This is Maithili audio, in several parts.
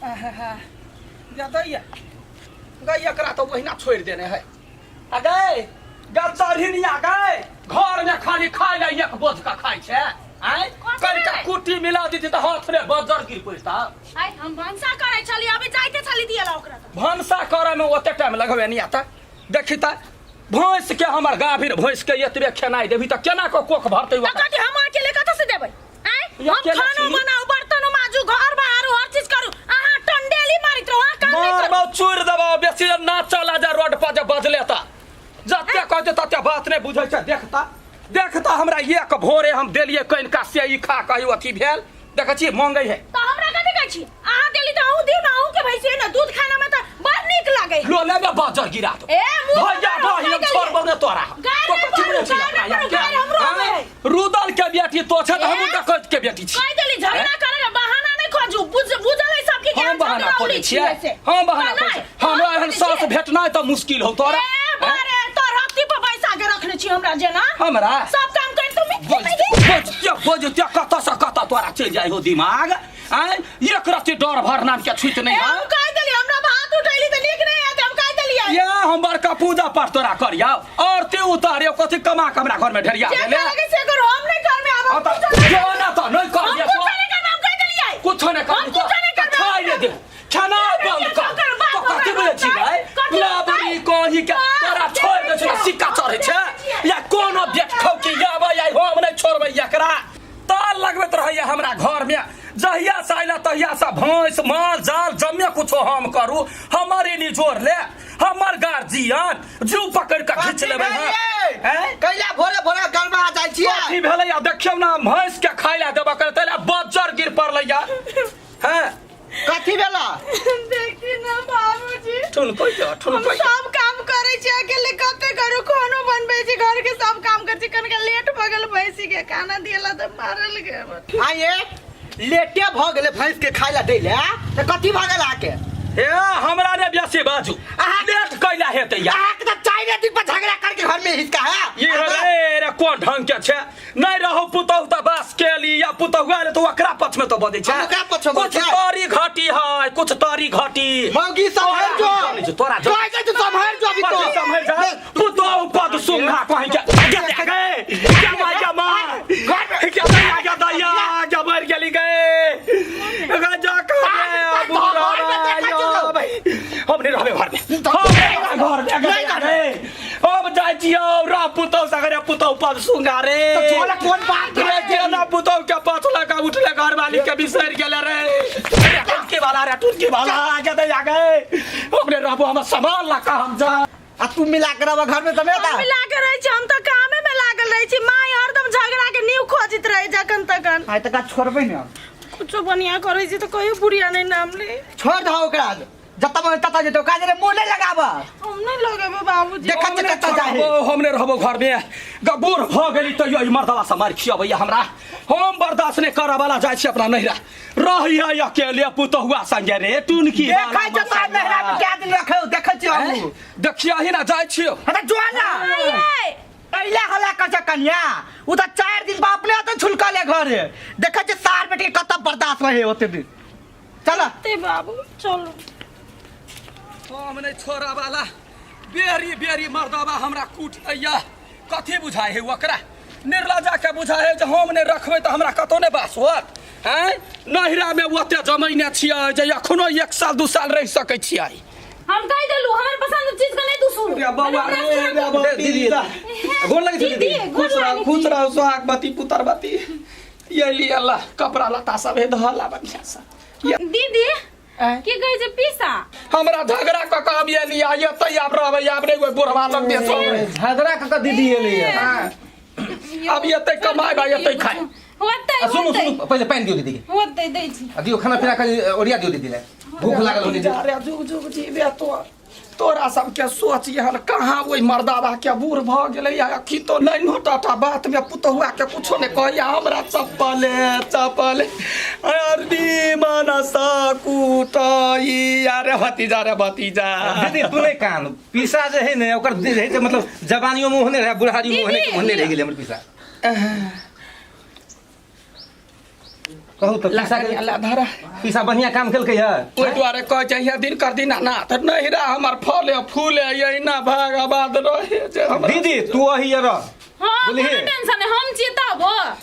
या दैया गई एकरा तो ओहिना छोड़ि देने है आ गए गद्दारी आ गए घर में खाली खाय ला एक बोझ का खाय छै आय कथी कनिका भेलै? कुट्टी मिला दीती तऽ हाथ में बजर गिर पड़ता आइ हम भनसा करै छली अभी जाइते छली दिएला ओकरा तऽ भनसा करे में ओते टाइम लगबे नहीं आता देखी तऽ भैंस के हमर गाभीर भैंस के एतबे खेनाइ देबी तऽ केना कऽ कोख भरतै तऽ ओकरा? कथी हम अकेले कतऽ से देबै आँय या हम अकेले खानो छी? बनाउ बर्तनो माजू घर बहारू हर चीज करू अहाँ टंडेली मारैत रहू अहाँ काम नहि करू मारबौ चूर देबौ बेसी ना चला जा रोड पर जे बजले तऽ जते कहते तते बात नहि बुझै छै देखता देखता हमरा एक भोरे हम देलियै कनिका से ई खा कही अथी भेल देखै छियै मंगै है तऽ हमरा कथी कहै छी अहाँ देली तऽ अहूँ दियौ ने अहूँ के भैंसी है ने दूध खाना में तऽ बड़ नीक लागै है लो ले बजर गिरा दो ए, मुँह भैया पर भाई हम मारो, छोड़बो ने तोरा गाय तो नहि कथी पड़ू, बुझै छी गाय नहि अपना पड़ू, यार गाय हमरो आबै है। रुदल के बेटी तो छै तऽ हमहूँ ए? डकैत के बेटी छी कहि देली झगड़ा करे के बहाना नहीं खोजू बुझ बुझल है सबके हम ज्ञान बहाना झगड़ा खोजै उड़ी छियै छियै से हम बहाना नहि, खोजै छियै। हमरा हम एहन खोजै सास छियै। भेटनाइ तऽ मुश्किल हौ तोरा ए बारे तोर हत्ती पर बैसा के रखने छी हमरा जेना हमरा सब काम कर तुम बज बज बज कतऽ से कतऽ तोरा चलि जाइ हो दिमाग आँय एक रत्ती डर भर नाम के छुइत नहीं ए, है हम कहि देली हमरा भात उठैली तऽ नीक नहीं हेतै हम कहि देलियै या हम बड़का पूजा पाठ तोरा करिया और ते उतारे कथी कमा के हमरा घर में ढेरिया जे गेले करे से करू हम नहीं करमे आब हाँ हम त कुछो नहीं जो ना तो नहीं कर हम दिया कुछो नहीं करमे हम कहि देलियै कुछो नहीं कर हम कुछो नहीं करबै। खाइ ले दे खाना बंद कर तो कथी बुझै छी भाई कथी लाबरी कही के तोरा छोड़ दे छै सिक्का चढ़ै छै या कोनो बेट खौकी आबै आई हम नहीं छोड़बै एकरा ताल लगबैत रहैया हमरा घर में जहिया से अयला तहिया से भैंस माल जाल जमे कुछो हम करू हमर ई निजोर ले हमर गार्जियन जीव पकड़ के खींच लेबै हँ हैं? कैला भोरे भोरे गड़बड़ा जाइ छियै कथी भेलै आ देखियौ ने भैंस के खाय लए देबऽ करे तैला बज्जर गिर पड़लै या हैं कथी भेला देखी ना बाबूजी ठुनकै जा हम ठुनकै सब काम करै छी अकेले कते करू खानो बनबै छी घर के सब काम करै छी कनिका लेट भऽ गेल भैंसी के खाना दिएला तऽ मारल गेल आइए लेटे भऽ गेलै भैंस के खाय ला दै ले तऽ कथी भऽ गेल अहाँके हे हमरा ने बेसी बाजू लेट कैला हेतै या अहाँके तऽ चारि दिन पर झगड़ा करके घर में हिसका है ये रे रे कोन ढंग के छै नहीं रहो पुतहु तऽ बस केली या पुतहु आयल तऽ ओकरा पक्ष में तो बजै छै हम ओकरा पक्ष में बजै कुछ छै। तारी घाटी है कुछ तारी घाटी मौगी सम्हर जो तोरा हम जानै छी, तोरा कहै छै तू सम्हर जो अभी तो पद सम्हर जा पुतहु पद सुंघा कहीं के गे गे गे माय गे माय गे दैया गे दैया गे मर गेली गे गे जा के हम नहीं रहबे घर में हम नहीं रहबे घर में गे दैया रे हम जाइ छियौ र पुतहु सगरे पुतहु पद सुंघा रे तऽ तोरा कोन बात रे केना पुतहु के पाछ लगा उठले घर वाली के बिसरि गेले रे रे टुटकी वाला रे टुटकी वाला गे दैया गे हमरे रहबो हम सामान लका हम जा आ तू मिला के रहबा घर में तऽ नहि हम मिला के रहै छी हम तऽ कामे में लागल रहै छी माय हरदम झगड़ा के नींव खोजैत रहै जखन तखन आइ तक छोड़बै ने कुछो बढ़िया करै छी तऽ कहियो बुढ़िया नहि नाम ले छोड़ दहो ओकरा जतऽ मन ततऽ जेतौ ओकरा जरे मुँह नहि लगाबऽ हम नहि लगेबै बाबूजी देखऽ हम कतऽ जाइ है हम नहि रहबो घर में गबूर भऽ गेली तैयो ई मर्दवा से मारि खियबैया हमरा हम बर्दाश्त नहि करऽ वाला जाइ छी अपना नैहरा रहिया अकेले पुतहुआ संगे रे टुनकी देखै छियौ तोरा नैहरा में कए दिन रखौ देखै छियौ हमहूँ देखिया ही ना जाइ छियौ हँ तऽ जो ना आइए पहिले हल्ला कर छै कन्या उ तऽ चारि दिन पर अपने ओतऽ छुलकल है घरे देखै छियै सार बेटी के कतऽ बर्दाश्त रहे ओते दिन चल ते बाबू चलू हम नहि छोड़ऽ वाला बेरी बेरी मर्दबा हमरा कूट दैया कथी बुझाइ है ओकरा निर्लजा के बुझाइ है जे हम नहि रखबै तऽ हमरा कतौ नहि बास होत आँय नैहरामे ओते जमैने छियै जे एखनो एक साल दू साल रहि सकै छियै हम कहि देलू हमर पसंद चीज के नहीं दुसू रे बौआ रे रे बौआ दीदी गोर लगै छी दीदी खुश रहू खुश रहू सोहागवती पुत्रवती ये लिए अल्लाह कपड़ा लत्ता सब हे धला बढ़िया से दीदी की कहै छै पीसा हमरा झगड़ा कऽ कऽ हम एली आ एतै आब रहबै आब नहि ओहि बुढ़वा लग बेचबै झगड़ा कऽ कऽ दीदी एलै आब एतै कमाएब आ एतै खाएब होतै आ सुनू होतै सुनू पहिले पानि दियौ दीदी के होतै दै छी आ दियौ खाना पीना कनि ओरिया दियौ दीदी लए भूख लागल होतै जा रे जुग जुग जीवे तो तोरा सबके सोच एहन कहाँ ओहि मर्दाबा के बूढ़ भऽ गेलै आ अखी तो नहि टाटा बात में पुतहुआ के कुछो नहि कहैया हमरा चप्पले चप्पले अरे मनसा कुटई अरे भतीजा रे भतीजा दीदी तू नहि कान पीसा जे है ने ओकर जे है से मतलब जवानियों में ओहने रहै बुढ़ारी में ओहने दीदी। ओहने रहि गेलै हमर पीसा कहू तऽ ला पीसा कनिया ला धरा पीसा बढ़िया काम केलकै है ओहि दुआरे कहै छै यहाँ दिन कर दिन ना तऽ नहिरा हमर फले फूले एहिना भाग आबाद रहे जे हमरा दीदी तू अही रह हाँ बोलिहे। कोनो टेंशन नहीं हम जीतब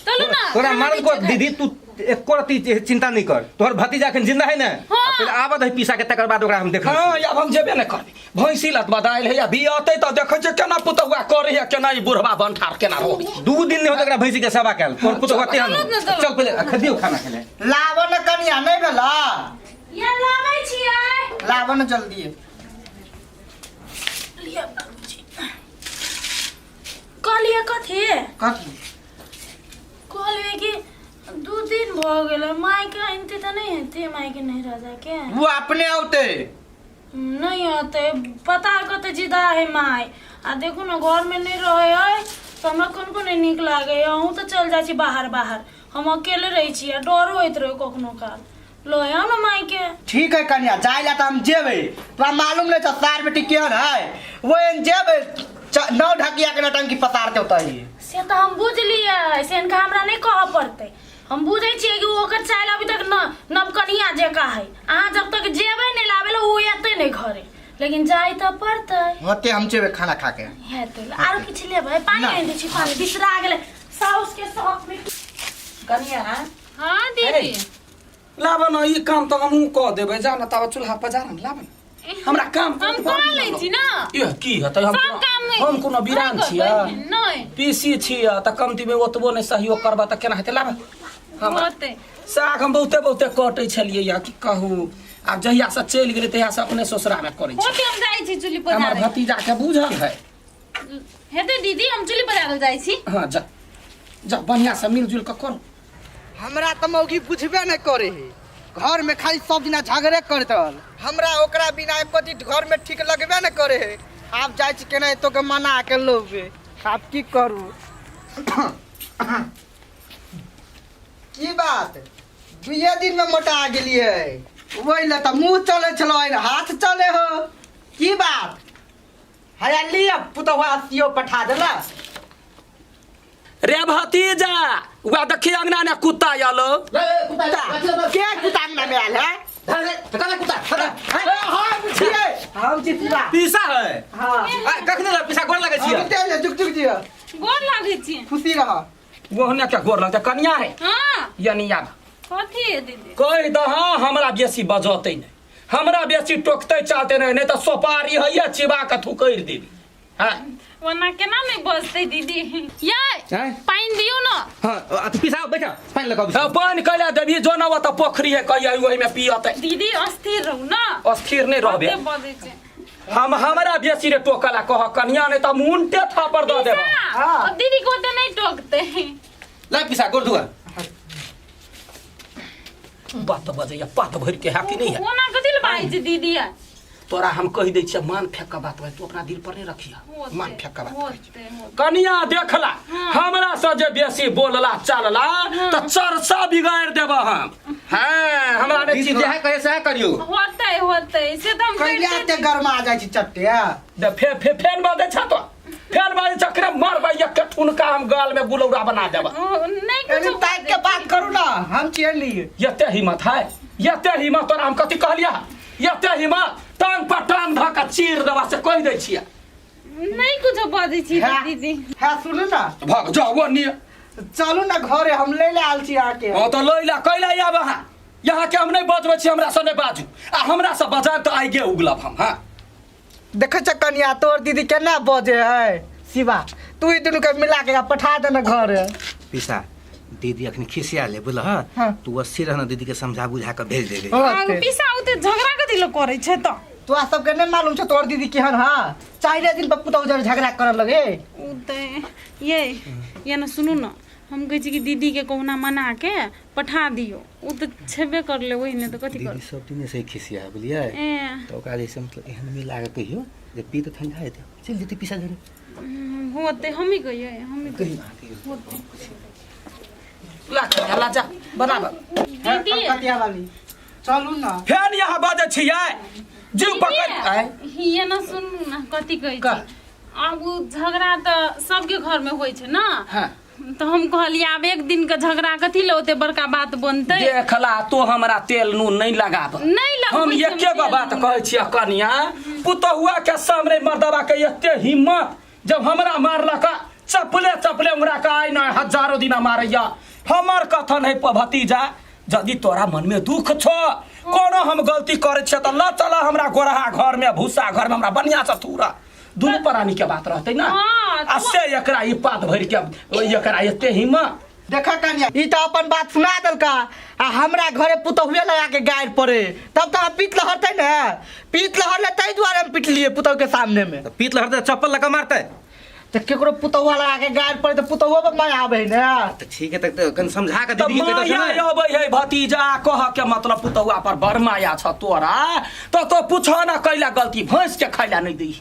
चलू ना तोरा खाना मारल को नीचे दीदी तू एको रत्ती चिंता नहीं कर तोहर भतीजा अखन जिंदा है ना हाँ। पहिले आबत है पीसा के तकर बाद ओकरा हम देखबै हाँ आब हम जेबे नहि करबै भैंसी लत बदायल है या बियतै तऽ देखै छियै केना पुतहुआ करै है केना ई बुढ़बा बनठार केना रहै दू दिन नहीं होते एकरा भैंसी के सेवा कैल तोहर पुतहुआ तेहन चलू ने तब। चल पहिले खदियो खाना खेले लाबो न कनिया नहीं भेला ये लाबै छियै लाबो न जल्दी लिअ बाबूजी। कहलियै कथी कथी कहलियै कि 2 दिन भऽ गेलै मायके आनिते तऽ नहि हेतै मायके नैहरा जाके वो अपने औते नहि हेतै पता कते जिदा है माय आ देखू ने घरमे नहि रहै है तऽ हमरा कोन कोन नीक लागै अहूँ तऽ चलि जाइ छी बाहर बाहर हम अकेले रहै छी आ डरो होइत रहै कखनो काल लऽ आउ ने मायके ठीक है कनिया जाय ला तऽ हम जेबै तोरा मालूम नहीं छ सार बेटी केहन है वो एहन जेबै नौ ढकिया के नटंकी पसार देतै से तऽ हम बुझलियै से हिनका हमरा नहि कहऽ पड़तै हम बुझै छियै कि ओकर चालि अभी तक न नवकनिया जकाँ है अहाँ जब तक जेबै नहि लाबै लए ओ एतै नहि घरे लेकिन जाय तऽ पड़तै होते हम जेबै खाना खा के हेतै आरो किछु लेबै पानि ना। आनि दै छी पानि बिसरा गेलै साउस के शौक मे कनिया हाँ दीदी लाबऽ न ई काम तऽ हमहूँ कऽ देबै जा ने ताबे चूल्हा पजार ने लाबऽ ने हमरा काम हम कऽ लै छी ने यह की हेतै हम सब कोनो- काम नहि हम कोनो बीरान नहि छियै करबै, नहि पीसी छियै तऽ कमती मे ओतबो नहि सहयोग करबऽ तऽ केना हेतै लाबऽ हमरा होतै साग हम बहुते बहुते कटै छलियै या की कहू आब जहिया से चलि गेलै तहिया से अपने ससुरामे करै छी होतै हम जाइ छी चुल्ही हमर पजारै भतीजाके बुझल है हेतै दीदी हम चुल्ही पजारै जाइ छी हाँ जा जा बढ़िआँ से मिलजुल कऽ करू हमरा तऽ मौगी बुझबे नहि करे है घर में खाली सब दिना झगड़े करैत रहल हमरा ओकरा बिना एको दिन घर में ठीक लगबे नहि करे है आब जाइ छी केना एतो के मना के लोबे आब की करू की बात दुइये दिन में मोटा गेलियै ओहि लए तऽ मुँह चलै छलो हाथ चले हो की बात हया लिअ पुतहुआ सियो पठा देला रे भतीजा वह देखी अंगना ने कुत्ता आलो कुत्ता के कुत्ता अंगना में आयल है हम छियै हम छी पूरा पीसा है हाँ आ, कखने ला पीसा गोर लगै छियै हम तेल जुग जुग जियो गोर लागै छी खुशी रह ओहने के गोर लगतै कनिया है हाँ यानी आब कथी है दीदी कहि दह हमरा बेसी बजतै नहि हमरा बेसी टोकतै चाहते नहि नहि तऽ सोपारी हैया चिबा कऽ थुकरि देबी हाँ ओना केना नहि बजतै दीदी यै आँय? पानि दियौ ने हाँ अथी पीसा बैठा पानि लऽ कऽ आबै छी। हँ, पानि कैला देबी जो न ओतऽ पोखरी है कहिया ओहिमे पियतै दीदी अस्थिर रहू ने अस्थिर नहि रहबे कते बजै छै हम हमरा बेसी रे टोकला कह कनिया नहि तऽ मुंटे थापर दऽ देब पीसा, दीदी को ओते नहि टोकतै ला पीसा गोर धुआ बात बजैया पात भरि के है कि नहीं है ओना कथी लए बाजै छै दीदी आ तोरा हम कहि दै छियै मान फेंक के बात भाई तू अपना दिल पर नहीं रखिया मान फेंक के बात होते होते कनिया देखला हमरा से जे बेसी बोलला चलला तऽ चर्चा बिगाड़ देब हम हाँ हमरा नहि दीदी चिन्ह जएह कहे सएह करियौ होते होते से तऽ हम कैला करिते एते गरमा जाइ छी चट्टे आ? दे फे फे फेन बजै छ तो फेन बजै छ एकरे मारबै एक ठुनका हम गाल में गुलौरा बना देब ओ, नहि कनी कुछो ताकि के बात करू ना हम छियै लिए एते हिम्मत है एते हिम्मत तोरा हम कथी कहलिया एते हिम्मत टांग पर टांग धऽ कऽ चीर देबा से कहि दै छियै नहि कुछो बजै छी हाँ। दीदी हाँ सुनू ना भग जाओ वो निय चलू ना घरे हम ले ले आयल छी अहाँके हाँ तऽ लै ला कैला आब अहाँ यहाँ के हम नहि बजबै छी हमरा से नहि बाजू आ हमरा से बजायब तऽ आइगे उगलब हम हाँ देखै छ कनिया तोर दीदी केना बजे है शिवा तू ई दुनू के मिला के पठा देना घरे पीसा दीदी अखन खिसिया ले बुझल हाँ। तू अस्सी रहना दीदी के समझा बुझा के भेज देबे होते। पीसा ओते झगड़ा कथी लए करै छै तऽ तोरा सबके नहीं मालूम छ तोर दीदी केहन हा चारिये दिन पर पुतहु जरे झगड़ा करऽ लगे ओ तऽ ये ये ने सुनू ने हम कहै छी कि दीदीके कहुना मना के पठा दियौ ओ तऽ छेबे करलै ओहिने तऽ कथी दीदी कर सब दिने से खिसिया बुझलियै ए तऽ ओकरा जैसे मतलब एहन मिला के कहियो जे पी तऽ ठंडा हेतै चलि जेतै पीसा जरे होतै हमही कहियै हमही कहियो कहियै अहाँ कहियो होतै ला ला जा बनाब दीदी कलकतिया वाली चलू ना फेर यहाँ बजै छियै जीव पकड़ आँय? ये ना सुनू ना कथी कहै का? छी आब उ झगड़ा तऽ सबके घरमे होइ छै ने हाँ। तऽ हम कहलियै आब एक दिन के झगड़ा कथी लए ओते बड़का बात बनतै देखला तो हमरा तेल नून नहीं लगाब नहि लगबै हम छी एके गो तेल बात नून। कहै छियै कनिया पुतहुआ के सामने मर्दबा के एते हिम्मत जब हमरा मारलक चपले चपले उंगरा के आइ न हजारो दिना मारैया हमर कथन है भतीजा यदि तोरा मन में दुख छो कोनो हम गलती करै छियै तऽ ल चल हमरा गोरहा घर में भूसा घर में हमरा बढ़िया से थूरा दुनू प्राणी के बात रहतै ना हाँ, आ से एकरा ई पात भरि के एकरा एते हिम्मत देखा कनिया ई तऽ अपन बात सुना देलका आ हमरा घरे पुतहुए लगा के गारि पड़े तब तऽ पीत लहरतै ने पीत लहरले ताहि दुआरे हम पिटलिए पुतहु के सामने में तऽ पीत लहरतै चप्पल लऽ कऽ मारतै तऽ केकरो पुतहुआ लगा के गारि पड़े तऽ पुतहुओ पर माया आबै ने तऽ ठीक है तऽ कनि समझा कऽ तऽ दीदी के कहि माया दहो ने अबै है भतीजा कह के मतलब पुतहुआ पर बड़ माया छ तोरा तऽ तो पूछ ना कैला गलती भैंस के खैला नहीं दी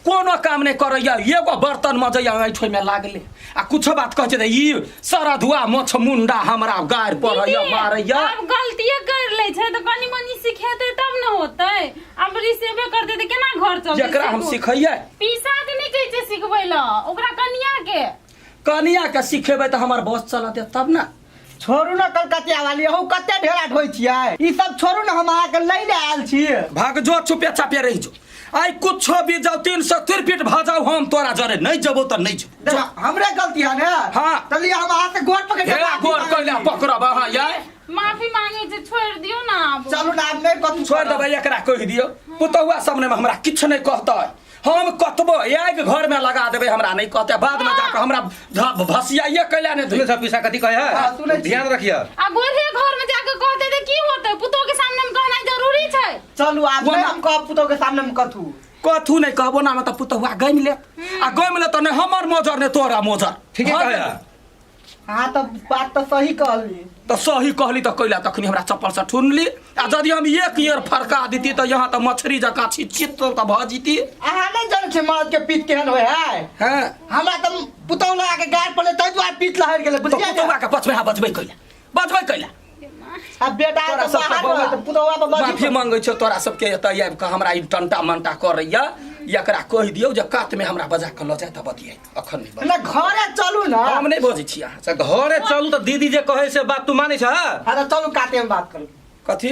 कोनो काम नहीं करैया एगो बर्तन मजैया ऐठो में लागले आ कुछो बात कहै छै तऽ ई सरधुआ मछ मुंडा हमरा गारि पड़ैया दीदी, मारैया आब गलतिये कर लै छै तऽ कनि मनि सिखेतै तब ने होतै आब रिसेवे करतै तऽ केना घर चलतै जेकरा हम सिखू। सिखैयै पीसा के नहि कहै छै सिखबै लए ओकरा कनिया के कनिया के सिखेबै तऽ हमर बस चलऽ देत तब ने छोड़ू ने कलकतिया वाली अहूँ कते ढेरा ढोइ छियै ई सब छोड़ू ने हम अहाँके लै ले आयल छी भाग जो चुपे चापे रहि जो आइ कुछो भी जाओ 300 तिरपीट भऽ जाओ हम तोरा जरे नहीं जबो तऽ नहीं जबो देखो हमरे गलती है ने हाँ। चलिए हम अहाँ से गोड़ पकड़ के हे माफी गोर मांगै कैला छी। पकड़ब अहाँ याय माफी मांगे छै छोड़ि दियौ ने आब चलू ने आब नहि कथू छोड़ि देबै एकरा कहि दियौ पुतहुआ सामने में हमरा किछु नहि कहतै हम कतबो आगि घर में लगा देबै हमरा नहि कहतै बाद में जाके हमरा भसियाइए कैला नहि सुनै धुए छ पीसा कथी कहै हाँ, है सुनै छी। ध्यान रखिय आ गोरे घर में जाके कहते तऽ की होतै पुतोह के सामने में कहनाइ जरूरी छै चलू आब नहि ओना- हम कहब पुतहु के सामने में कथू कथू नहि कहबो ना तऽ पुतहुआ गमि लेत आ गमि लेत तऽ नहि हमर मोजर नहि तोरा मोजर ठीके घर कहै मे- है हाँ तऽ बात तऽ सही कहली तऽ सही कहली तऽ कैला तखनी हमरा चप्पलसँ ठुनली आ यदि हम एक ईयर फरका देती तऽ यहाँ तऽ मछरी जकाँ छिट तऽ भऽ जीती अहाँ नहि जानै छियै मर्द के पीठ केहन होइ है हँ हमरा तऽ पुतहु लगा के गाड़ पड़लै ताहि दुआरे पीठ लहरि गेलै तऽ बुझलियै ने? पुतहुआके बचबै हाँ बचबै कैला बचबै कैला आ बेटा तोरा तऽ सबके बाहर बौआ रहै तऽ पुतहुआ पर माफी बाजू मांगै छियौ तोरा सबके एतऽ आबि कऽ हमरा ई टंटा मंटा करैया एकरा कहि दियौ जे कातमे हमरा बजा कऽ लऽ जाय तऽ बतियाइ अखन नहि बजै। ना घरे चलू ना हम नहि बजै छी अहाँ तऽ घरे चलू तऽ दीदी जे कहै से बात तू मानै छह हाँ तऽ चलू काते में बात करू कथी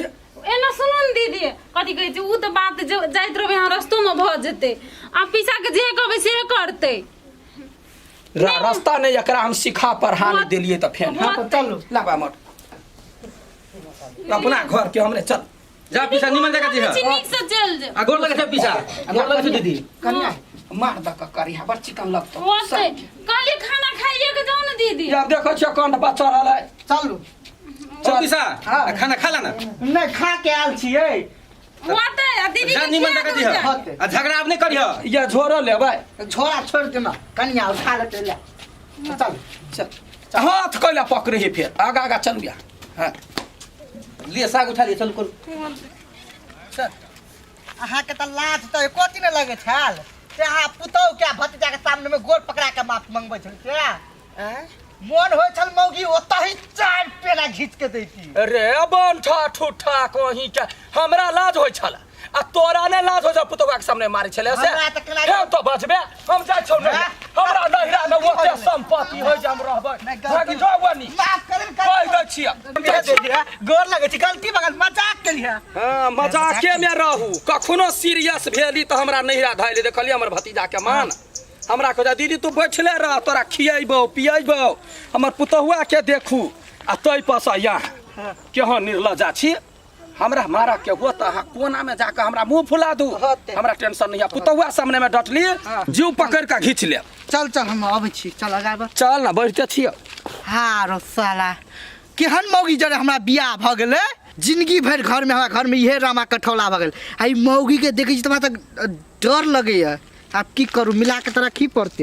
एना सुनू ने दीदी कथी कहै छै ओ तऽ बात जे जाइत रहबै अहाँ रस्तोमे भऽ जेतै आ पीसा के जे कहबै से करतै रास्ता नहि एकरा हम सिखा पढ़ा नहि देलियै तऽ फेर हाँ तऽ चलू लाबा मत अपना घर के हमरे चल जा पीसा निमन जगह छी दिह नीक से चलि जाउ आ गोर लगै छै पीसा गोर लगै छै दीदी कनिया मार दऽ कऽ करिया बड़ चिकन लगतौ ओते कहलियै खाना खाइए के जाउ ने दीदी यार देखै छियै कंठ पर चढ़ल है चलू चल पीसा हाँ। आ खाना खा ला ना नहि खा के आयल छियै ओते आ दीदी जा के निमन खिया जगह दू दिह जा। होतै। आ झगड़ा आब नहि करिह या झोरो लेबै झोरा छोड़ि देना कनिया उठा लेतै ले चल चल हाथ कैला पकड़े हे फेर आगा आगा चलू या हाँ लिए साग उठा लिए चल करू चल अहाँके तऽ लाज तऽ एको दिन नहि लगै छल से अहाँ पुतहु के भतीजा के सामने में गोड़ पकड़ा के माफ मंगबै छल से आँय? मोन होइ छल मौगी ओतहि चारि पेड़ा घीच के दैती रे बंठा ठुठा कहीं के हमरा लाज होइ छल आ तोरा ने लाज होइ छल पुतौआ के सामने मारै छले से हमरा तऽ केना- हे तो बचबे हम जाइ छौ नहिरा हैं? हमरा नहिरा में ओते संपत्ति होइ जे हम रहबै नहि, गलती- भागि जो बनी माफ करें कहि दै छियै गोर लगै छी गलती बगल मजाक केलियै हाँ मजाके में रहू कखनो सीरियस भेली तऽ हमरा नहिरा धैले देखलियै हमर भतीजा के मान हमरा कहै दीदी तू बैठले रह तोरा खियैबौ पियैबौ हमर पुतहुआ के देखू आ तै पर से यहाँ केहन निर्लजा छी हमरा मारऽ के हो तऽ अहाँ कोना में जाकऽ हमरा मुंह फुला दू होतै। हमरा टेंशन नहीं है पुतहुआ सामने में डटली जीव पकड़ के घींच लेब चल चल हम अबै छी चल अगाबऽ चल ना बढ़िते छियै हाँ रो साला केहन मौगी जरे हमरा बियाह भऽ गेलै जिंदगी भरि घरमे हमरा घरमे इहे रामा कठौला भऽ गेल आ ई मौगीके देखै छी तऽ हमरा तऽ डर लगैए आब की करू मिलाके तऽ राखही पड़तै।